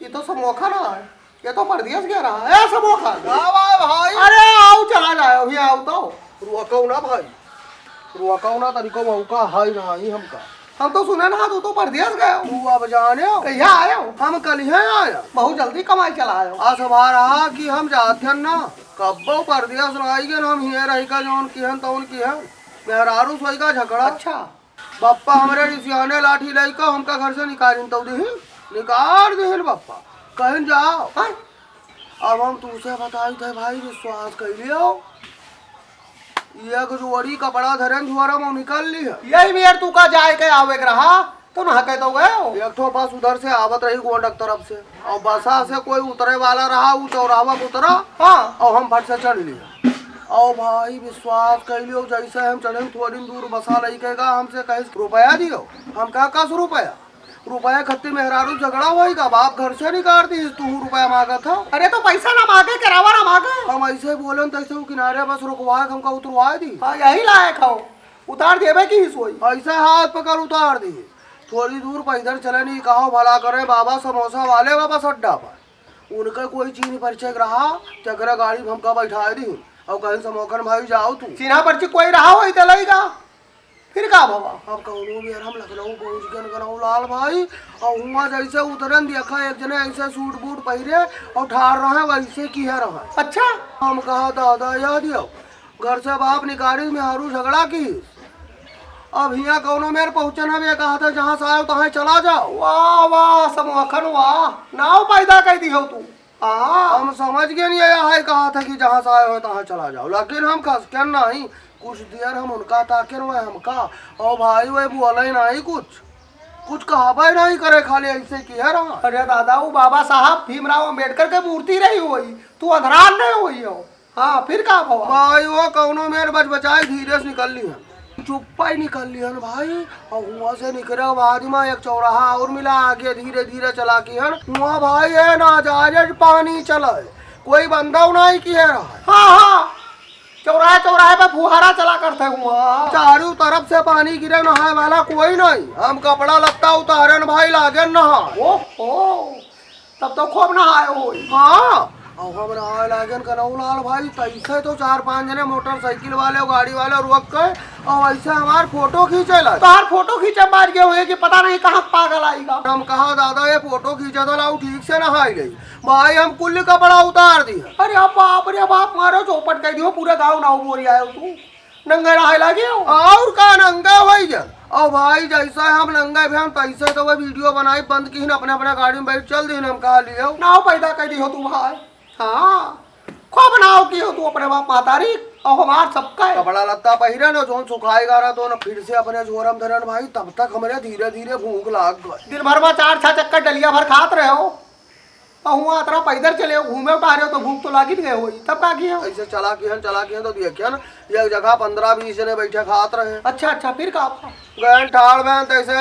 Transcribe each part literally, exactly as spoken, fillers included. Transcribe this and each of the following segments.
ये तो समोखन है, ये तो परदेस गया रहा है। ए, समोखन। का बा भाई? अरे, आओ, चला जाए, अभी आओ तो। रुकौ ना भाई, रुकौ ना, तनिको मौका है ना ही हमका। हम तो सुने ना, तू तो परदेस गए हो। तू अब जाने हो? कहिया आए हो? हम कलिहे आया। बहुत जल्दी कमाई चला आए हो। असभा रहा कि हम जात हन ना, कब्बो परदेस ना आई गए, हम हिये रही का जौन किहन तौन किहन। मेहरारू सोई का झगड़ा। अच्छा। बप्पा हमरे रिसियाने लाठी लइका हमका घर से निकालिन तौ दिहिन, निकाल दिहिन बप्पा। कहिन जाओ। हाँ? अब हम तुसे बताई थे भाई, विश्वास कर लियो। एक जोड़ी कपड़ा धरेन झोरा में निकाल ली है। यही मेर तू का जाए के आवे के रहा, तो ना कह तो गए हो। एक ठो बस उधर से आवत रही गोंडक तरफ से, और बसा से कोई उतरे वाला रहा, ऊ चौराहा पे उतरा, हाँ। और हम फट से चढ़ लिए। और भाई विश्वास कर लियो, जैसे हम चढ़े थोड़ी दूर बसा लइके गा, हमसे कहे, "रुपया दियो।" हम कहा, "कस रुपया?" रुपया खत्ती मेहरारू झगड़ा होई का, बाप घर से निकाल दी, तू रुपया मांगत हो। अरे तो पैसा ना मांगे, किरावा ना मांगे। हम ऐसे बोलन तैसे वो किनारे बस रुकवा के हमका उतरवा दी। हाँ, यही लायक हो, उतार देवे की ही सोई। ऐसे हाथ पकड़ उतार दी। थोड़ी दूर पैदल चले नहीं, कहो भला करे बाबा समोसा वाले बा बस अड्डा पर। उनका कोई चीनी परिचय के रहा, तेकरा गाड़ी में हमका बैठा दी। और कहीं समोखन भाई जाओ तू। चीन्हा पर्ची कोई रहा होई त लइका। फिर का भवा? अब कौनो बेर हम लखनऊ पहुँच गए कनऊ लाल भाई, और हुआं जैसे उतरन देखा एक जने ऐसे सूट बूट पहिरे और ठाड़ रहे वैसे किहे रहे। अच्छा। हम कहा दादा याद आओ, घर से बाप निकाली मेहरू झगड़ा की। अब हियाँ कौनो मेर पहुँचन हम ये कहा था जहाँ से आयो तहाँ चला जाओ। वाह वाह समोखन वाह, नाव पैदा कर दी हो तू। हाँ। हम समझ गए नहीं, यह है कहा था कि जहाँ से आए हो तहाँ चला जाओ, लेकिन हम खसकन नहीं। कुछ देर हम उनका ताकन वह हमका, और भाई वह बोले नहीं कुछ, कुछ कहबे नहीं करे, खाली ऐसे किहे रहा। अरे दादा, वो बाबा साहब भीमराव अंबेडकर के मूर्ति रही हुई, तू अंधरान नहीं हुई हो। हाँ, फिर का भवा? भाई वो कौनो मेर बच बचाए धीरे से निकल ली हम। चुप्पा ही निकल लिहन भाई, और हुआं से निकरे बाद में एक चौराहा और मिला, आगे धीरे धीरे चला किहन। हुआं भाई है ना जायज पानी चले, कोई बंदा नहीं किहे रहा। हाँ, हाँ, चौराहे चौराहे पे फुहारा चला करते हुआ। चारों तरफ से पानी गिरे, नहाए वाला कोई नहीं। हम कपड़ा लत्ता उतारन भाई, लागेन नहाए। ओहो। तब तो खूब नहाए होई। हाँ, और हम नहाए लागेन कनऊ लाल भाई, तैसे तो चार पांच जने मोटरसाइकिल वाले और गाड़ी वाले रोक के और ऐसे हमार फोटो खींचे लगे। तोहार फोटो खींचे मार गए हुए कि पता नहीं कहाँ पागल आएगा। हम कहा दादा ये फोटो खींचे तो लाओ ठीक से नहाई गई। भाई हम कुल कपड़ा उतार दिए। अरे बाप रे बाप, मारो चौपट कर दियो, पूरे गाँव नाव बोरी आयो तू। नंगे रहे लागे हो। और का नंगे होई जा। और भाई जैसा हम नंगे भी हम तैसे तो वो वीडियो बनाई बंद किहिन, अपने अपने गाड़ी में बैठ चल दिन हम कहा लियो। नाव पैदा कर दी हो तू भाई। हाँ, खूब नाव की हो तू अपने बाप मातारी और हमार सबका है। कपड़ा लत्ता पहिरन और जोन सुखाई गारा तो न फिर से अपने झोरम धरन भाई, तब तक हमरे धीरे धीरे भूख लाग गए। दिन भर में चार छह चक्कर डलिया भर खात रहे हो। अहुआ अतरा पैदल चले हो, घूमे उठा रहे हो, तो भूख तो लागी गए होई। तब का किया? ऐसे चला किहन, चला किहन तो देखिहन, एक जगह पन्द्रह बीस जने बैठे खात रहे। अच्छा, अच्छा, फिर का? गए ठाड़ में तैसे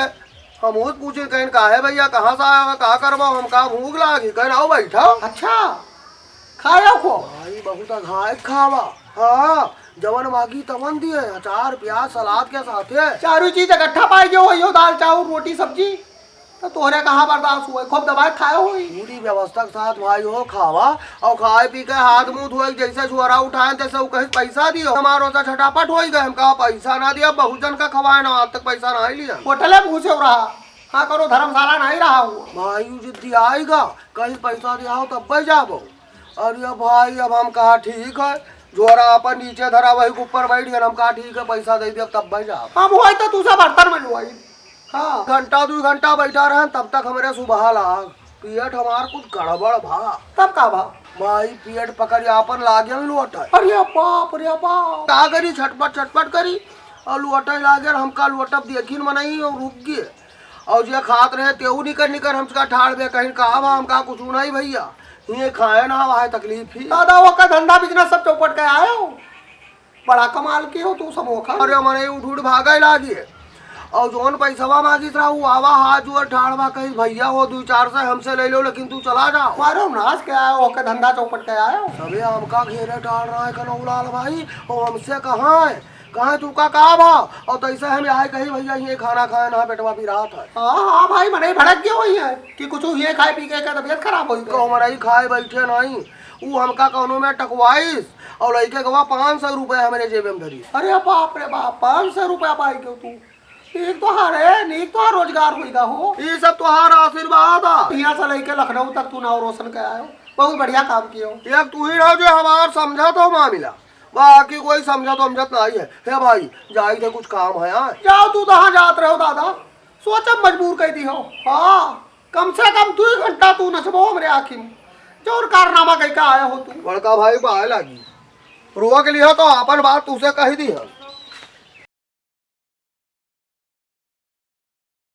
हम उस पूछे, कहेन, "काहे भैया, कहाँ से आया हो, का करबो?" हम कहा, "भूख लागी।" कहेन, "आओ बैठा।" अच्छा, खाया खो? भाई, बहुत अघाय खावा। हाँ, जवन मागी तवन दिए, अचार, प्याज, सलाद के साथे। चारू चीज इकट्ठा पाई गयो हो, यो दाल, चाउर, रोटी, सब्जी। तो तोहरे कहाँ बर्दाश्त हुए, खूब दबाए खाए होई। पूरी व्यवस्था के साथ भाई हो खावा, और खाए पी के हाथ मुंह धोए, जैसे झोरा उठाए तैसे उ कहे पैसा दियो। हमारो तो झटापट होई गए, हम कहा पैसा ना दिया, बहुत जन का खवाए ना, आज तक पैसा ना लिया। होटले में घुसे रहा, हाँ करो धर्मशाला नहीं रहा हुआ। भाई उ जिद्दी आएगा, कहीं पैसा दिया हो तब जाबो। अरे भाई अब हम कहा ठीक है, झोरा अपन नीचे धरा वही के ऊपर बैठ गए, हम कहा ठीक है पैसा दे दिया तब जाब। हम होई तो तुझे बर्तन में लुआई। हाँ। घंटा दू घंटा बैठा रहन, तब तक हमरे सुबह लाग। पेट हमार कुछ गड़बड़ भा। तब का भा? माई पेट पकड़ आपन लागेन लोटे। अरे बाप रे बाप। का करी, छटपट छटपट करी। और लोटे लागेन, हमका लोटब देखिन मनई और रुक गए। और जे खात रहे तेऊ निकर निकर हमका ठाड़ बे, कहिन का भा, हमका कुछ नहीं भैया। ये खाए ना, वहाँ तकलीफ ही। दादा, वो का धंधा business सब चौपट के आयो। बड़ा कमाल के हो तू समोखा। अरे मने उठ उठ भागे लागी। और जौन पैसवा मांगित रहा, वो आवा हाथ जोड़ ठाड़ बा, कही, "भैया हो, दू चार सौ हमसे ले लो, लेकिन तू चला जाओ।" मारो नाश के आयो, ओके धंधा चौपट के आयो। सबे हमका घेरे ठाड़ रहा है कनऊ लाल भाई, और हमसे कहाँ है? कहाँ तू का, का भा? और तैसे हम यहाँ कही भैया, ये खाना खाए ना, पेटवा पिरात है। हाँ, हाँ भाई, मनई भड़क गए होइहैं कि कुछ ये खाए पी के का तबीयत खराब होई गई। तो मनई खाए बैठे नहीं, ऊ हमका कौनो में टकवाइस और लइके गवा पाँच सौ रुपया हमरे जेबे में धरी। अरे बाप रे बाप, पाँच सौ रुपया पाई क्यों तू? नीक तोहार है, नीक तोहार रोजगार होइगा हो। ई सब तोहार आशीर्वाद है। यहाँ से लइके लखनऊ तक तू नाव रोशन कर आयो, बहुत बढ़िया काम कियो। एक तू ही रहो जो हमार समझा तो मामला, बाकी कोई समझा तो समझत नहीं है। हे भाई, जाई थे, कुछ काम है यार। जाओ तू, कहाँ जात रहो दादा, सोचा मजबूर कर दी हो। हाँ, कम से कम दो घंटा तू नचबो हमरे आँखी में, जौन कारनामा कह के आया हो तू। बड़का भाई पाए लागी, रुआ के लिए तो अपन बात तुसे कही दी है।